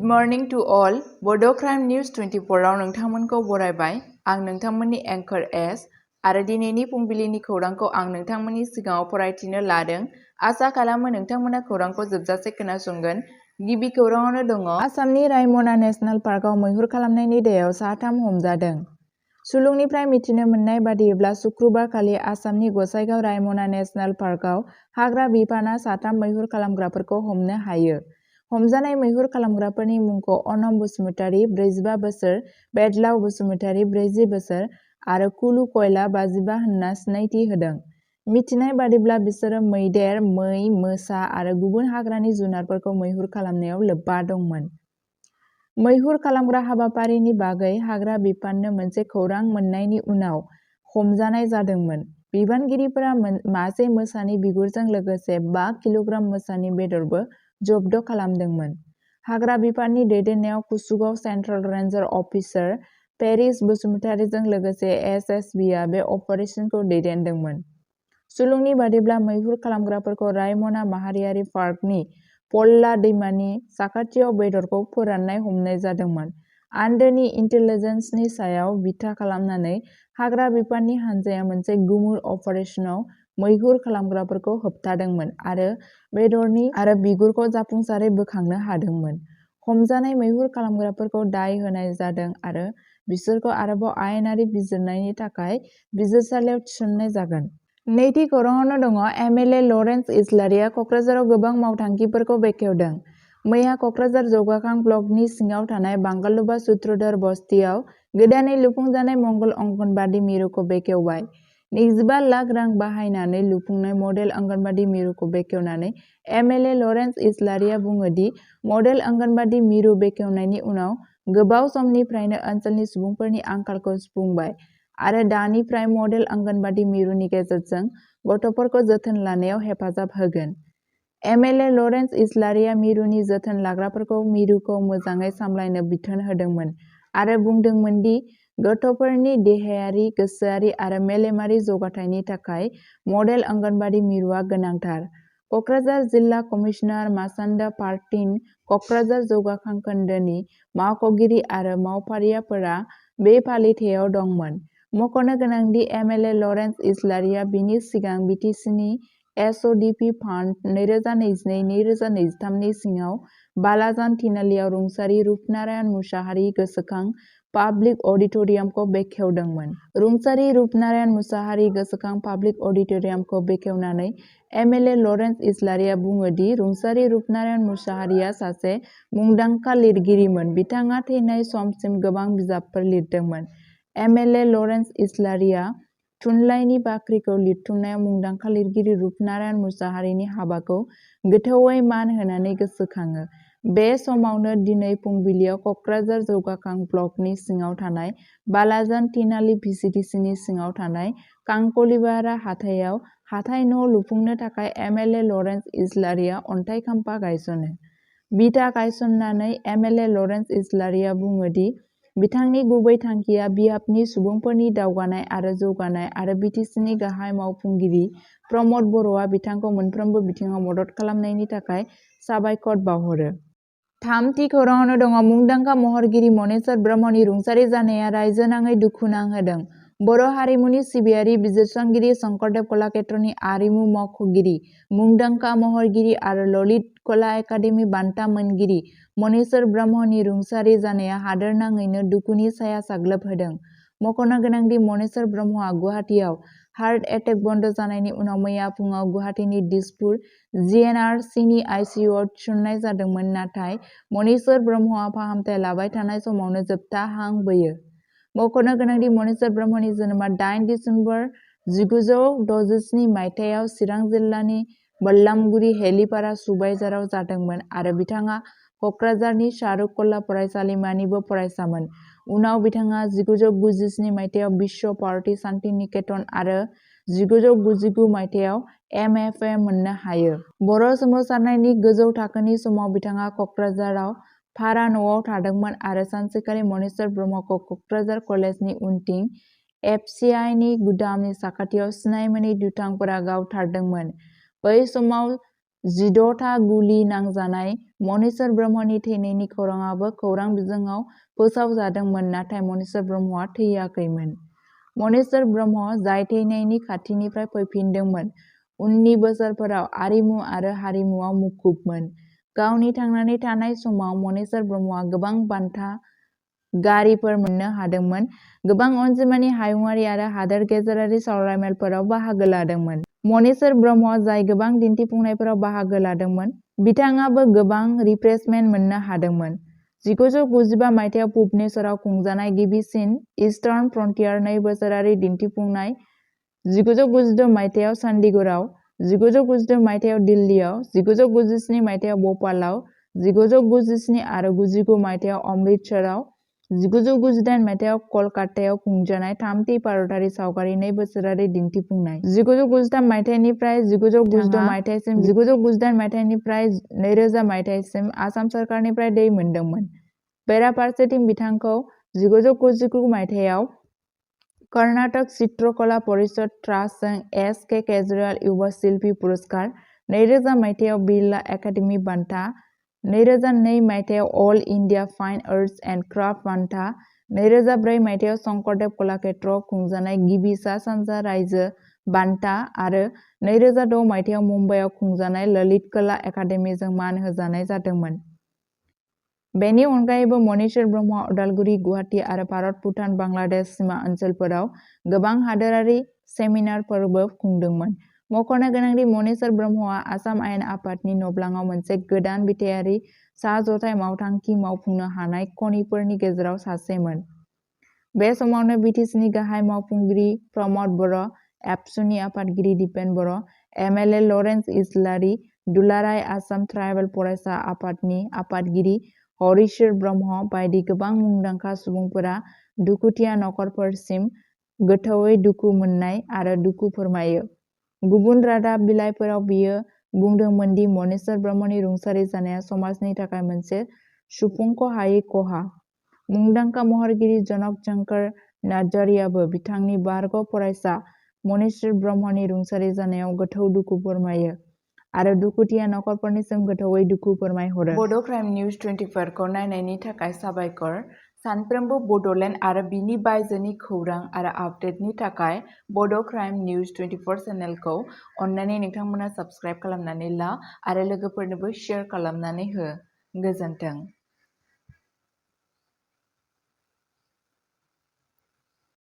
morning to all. Bodo Crime News 24 आव नोंथांमोनखौ बरायबाय। आं नोंथांमोननि एंकर एस आरो दिनैनि फुंबिलिनि खौरांखौ आं नोंथांमोननि सिगाङाव फरायथिनो लादों। आसा खालामो नोंथांमोना खौरांखौ जोबजासे खोनासंगोन। गिबि खौराङावनो दङ आसामनि रायमना नेशनेल पार्कआव मैहुर खालामनायनि दायाव साथाम हमजादों। सुलुंनिफ्राय मिथिनो मोननाय बादिब्ला शुक्रबारखालि आसामनि गसाइगाव रायमना नेशनेल पार्कआव हाग्रा बिफानआ साथाम मैहुर खालामग्राफोरखौ हमनो हायो। हमजानाय मैहुर खालामग्राफोरनि मुंखौ अनम बसुमतारी 45 बोसोर, बेदलाव बसुमतारी 40 बोसोर आरो कुलु कयला 55 होनना सिनायथि होदों। मिथिनाय बादिब्ला बिसोरो मैदेर, मै, मोसा आरो गुबुन हाग्रानि जुनारफोरखौ मैहुर खालामनायाव लोब्बा दंमोन। मैहुर खालामग्रा हाबाफारिनि बागै हाग्रा बिफाननो मोनसे खौरां मोननायनि उनाव हमजानाय जादोंमोन। बिबानगिरिफोरा मासे मोसानि बिगुरजों लोगोसे 5 किल'ग्राम मोसानि बेदरबो जब्द खालामदोंमोन। हाग्रा बिफाननि दैदेननायाव कुसुगाव सेन्ट्रेल रेन्जार अफिसार पेरिस बसुमतारीजों लोगोसे एसएसबिआ बे अपारेसनखौ दैदेनदोंमोन। सुलुंनि बादिब्ला मैहुर खालामग्राफोरखौ रायमना माहारियारि पार्कनि पल्ला दैमानि साखाथियाव बेदरखौ फोराननाय हमनाय जादोंमोन। आन्दोनि इन्टेलिजेन्सनि सायाव बिथा खालामनानै हाग्रा बिफाननि हानजाया मोनसे गुमुर अपारेसनाव मैहुर खालामग्राफोरखौ होबथादोंमोन आरो बेदरनि आरो बिगुरखौ जाफुंसारै बोखांनो हादोंमोन। हमजानाय मैहुर खालामग्राफोरखौ दाय होनाय जादों आरो बिसोरखौ आरोबाव आयेनारि बिजिरनायनि थाखाय बिजिरसालियाव थिसननाय जागोन। नैथि खौराङावनो दङ एमएलए लरेन्स इस्लारिया कक्राझाराव गोबां मावथांखिफोरखौ बेखेवदों। मैया कक्राझार जौगाखां ब्लकनि सिङाव थानाय बांगालुबा सूत्रधर बस्तियाव गोदानै लुफुंजानाय मंगल अंगनबादि मिरुखौ बेखेवबाय। 25 लाख रां बाहायनानै लुफुंनाय मडेल अंगनबादि मिरुखौ बेखेवनानै एमएलए लरेन्स इस्लारिया बुङो दि मडेल अंगनबादि मिरु बेखेवनायनि उनाव गोबाव समनिफ्रायनो ओनसोलनि सुबुंफोरनि आंखालखौ सुफुंबाय आरो दानिफ्राय मडेल अंगनबादि मिरुनि गेजेरजों गथ'फोरखौ जोथोन लानायाव हेफाजाब होगोन। एमएलए लरेन्स इस्लारिया मिरुनि जोथोन लाग्राफोरखौ मिरुखौ मोजाङै सामलायनो बिथोन होदोंमोन आरो बुंदोंमोन दि गथ'फोरनि देहायारि, गोसोआरि आरो मेलेमारि जौगाथायनि थाखाय मडेल अंगनबादि मिरुआ गोनांथार। कक्राझार जिल्ला कमिसनार मासान्दा पार्टिन, कक्राझार जौगाखां खोन्दोनि मावख'गिरि आरो मावफारियाफोरा बे फालिथायाव दंमोन। मख'नो गोनांदि एमएलए लरेन्स इस्लारिया बिनि सिगां बिटिसिनि एसअडिपि फान्ड 2022-2023 नि सिङाव बालाजान थिनालियाव रुंसारि रुपनारायण मुसाहारि गोसोखां पाब्लिक अडिट'रियामखौ बेखेवदोंमोन। रुंसारि रुपनारायण मुसाहारि गोसोखां पाब्लिक अडिट'रियामखौ बेखेवनानै एमएलए लरेन्स इस्लारिया बुङो दि रुंसारि रुपनारायण मुसाहारिया सासे मुंदांखा लिरगिरिमोन। बिथाङा थैनाय समसिम गोबां बिजाबफोर लिरदोंमोन। एमएलए लरेन्स इस्लारिया थुनलाइनि बाख्रिखौ लिरथुमनायाव मुंदांखा लिरगिरि रुपनारायण मुसाहारिनि हाबाखौ गोथौवै मान होनानै गोसोखाङो। बे समावनो दिनै फुंबिलियाव कक्राझार जौगाखां ब्लकनि सिङाव थानाय बालाजान थिनालि भिसिडिसिनि सिङाव थानाय कांकलिबारा हाथायाव हाथाइ न' लुफुंनो थाखाय एमएलए लरेन्स इस्लारिया अन्थाइ खाम्फा गायसनो। बिथा गायसननानै एमएलए लरेन्स इस्लारिया बुङो दि बिथांनि गुबै थांखिया बिहाबनि सुबुंफोरनि दावगानाय आरो जौगानाय आरो बिटिसिनि गाहाय मावफुंगिरि प्रमद बर'आ बिथांखौ मोनफ्रोमबो बिथिङाव मदद खालामनायनि थाखाय साबायखर बावहरो। थामथि खौराङावनो दङ मुंदांखा महरगिरि मनेस्वर ब्रह्मनि रुंसारि जानाया रायजो नाङै दुखु नांहोदों। बर' हारिमुनि सिबियारि बिजिरसंगिरि शंकरदेव कलाक्षेत्रनि आरिमु मावख'गिरि, मुंदांखा महरगिरि आरो ललित कला एकाडेमि बान्था मोनगिरि मनेस्वर ब्रह्मनि रुंसारि जानाया हादोरनाङैनो दुखुनि साया साग्लोबहोदों। मख'नो गोनांदि मनेस्वर ब्रह्मआ गुवाहाटीआव हार्ट एटेक बन्द जानायनि उनाव मैया फुङाव गुवाहाटीनि दिसपुर जिएनआरसिनि आइसिइउआव थिसननाय जादोंमोन, नाथाय मनेस्वर ब्रह्मआ फाहामथाय लाबाय थानाय समावनो जोबथा हां बोयो। मख'नो गोनांदि मनेस्वर ब्रह्मनि जोनोमा 8 दिसेम्बर 1967 मायथाइयाव चिरां जिल्लानि बल्लामगुरि हेलिपारा सुबाइजाराव जादोंमोन आरो बिथाङा कक्राझारनि शाहरुख कला फरायसालिमानिबो फरायसामोन। उनाव बिथाङा 1997 मायथाइयाव बिश्व भारती शान्ति निकेतन आरो 1999 मायथाइयाव एम.एफ.ए. मोननो हायो। बर' सोमावसारनायनि गोजौ थाखोनि समाव बिथाङा कक्राझाराव भारा न'आव थादोंमोन आरो सानसेखालि मनेस्वर ब्रह्मखौ कक्राझार कलेजनि उनथिं एफसिआइनि गुदामनि साखाथियाव सिनाय मोनै दुथांफोरा गावथारदोंमोन। बै समाव 16था गुलि नांजानाय मनीश्वर ब्रह्मनि थैनायनि खौराङाबो खौरां बिजोङाव फोसावजादोंमोन, नाथाय मनीश्वर ब्रह्मआ थैयाखैमोन। मनीश्वर ब्रह्म, जाय थैनायनि खाथिनिफ्राय फैफिनदोंमोन, उननि बोसोरफोराव आरिमु आरो हारिमुआव मुखुबमोन। गावनि थांनानै थानाय समाव, मनीश्वर ब्रह्मआ गोबां बान्था-गारिफोर मोननो हादोंमोन, गोबां अनजिमानि हायुंआरि आरो हादोर गेजेरारि सावरायमेलफोराव बाहागो लादोंमोन। मनीश्वर ब्रह्म, जाय गोबां दिन्थिफुंनायफोराव बाहागो लादोंमोन, बिथाङाबो गोबां रिफ्रेशमेन्ट मोननो हादोंमोन। 1995 मायथाइयाव भुबनेश्वराव खुंजानाय गिबिसिन इस्टार्न फ्रन्टियार नै-बोसोरारि दिन्थिफुंनाय, 1996 मायथाइयाव चन्डीगढ़आव, 1997 मायथाइयाव दिल्लीआव, 1997 मायथाइयाव भ'पालाव, 1997 आरो 99 मायथाइयाव अमृतसराव, 1998 मायथाइयाव कलकातायाव खुंजानाय थामथि भारतारि सावगारि नै-बोसोरारि दिन्थिफुंनाय। 1993 मायथाइनिफ्राय 1996 मायथाइसिम 1998 मायथाइनिफ्राय 2000 मायथाइसिम आसाम सोरखारनिफ्राय दै मोनदोंमोन। बेराफारसेथिं, बिथांखौ 1999 मायथाइयाव कर्नाटक चित्रकला परिषद ट्रास्टजों एस. के. केजरीवाल युवा शिल्पी पुरस्कार, 2000 मायथाइयाव बिरला एकाडेमि बान्था, 2002 मायथाइयाव All India Fine Arts and Craft बान्था, 2004 मायथाइयाव शंकरदेव कलाक्षेत्रआव खुंजानाय गिबि सा-सानजा रायजो बान्था आरो 2006 मायथाइयाव मुम्बाइआव खुंजानाय ललित कला एकाडेमिजों मान होजानाय जादोंमोन। बेनि अनगायैबो, मनीश्वर ब्रह्मआ उदालगुरि, गुवाहाटी आरो भारत-भुटान बांलादेश सिमा ओनसोलफोराव गोबां हादोरारि सेमिनारफोरबो खुंदोंमोन। मख'नो गोनांदि मनीश्वर ब्रह्मआ आसाम आयेन आफादनि नब्लाङाव मोनसे गोदान बिथायारि सा-जथाय मावथांखि मावफुंनो हानाय खनिफोरनि गेजेराव सासेमोन। बे समावनो बिटिसिनि गाहाय मावफुंगिरि प्रमद बर', एबसुनि आफादगिरि दिपेन बर', एमएलए लरेन्स इस्लारि, दुलाराय आसाम ट्राइबेल फरायसा आफादनि आफादगिरि हरिश्वर ब्रह्म बायदि गोबां मुंदांखा सुबुंफोरा दुखुथिया नखरफोरसिम गोथौयै दुखु मोननाय आरो दुखु फोरमायो। गुबुन रादाब बिलाइफोराव बियो बुंदोंमोन दि मनीश्वर ब्रह्मनि रुंसारि जानाया समाजनि थाखाय मोनसे सुफुंख'हायै खहा। मुंदांखा महरगिरि जनक शंकर नार्जारियाबो बिथांनि बारग' फरायसा मनीश्वर ब्रह्मनि रुंसारि जानायाव गोथौ दुखु फोरमायो आरो दुखुथिया नखरफोरनिसिम गोथौयै दुखु फोरमायहरो। बड' क्राइम निउज 24 खौ नायनायनि थाखाय साबायखर। सानफ्रोमबो बड'लेण्ड आरो बिनि बायजोनि खौरां आरो आपडेटनि थाखाय बड' क्राइम निउज 24 चेनेलखौ अन्नानै नोंथांमोना साबस्क्राइब खालामनानै ला आरो लोगोफोरनोबो शेयार खालामनानै हो। गोजोन्थों।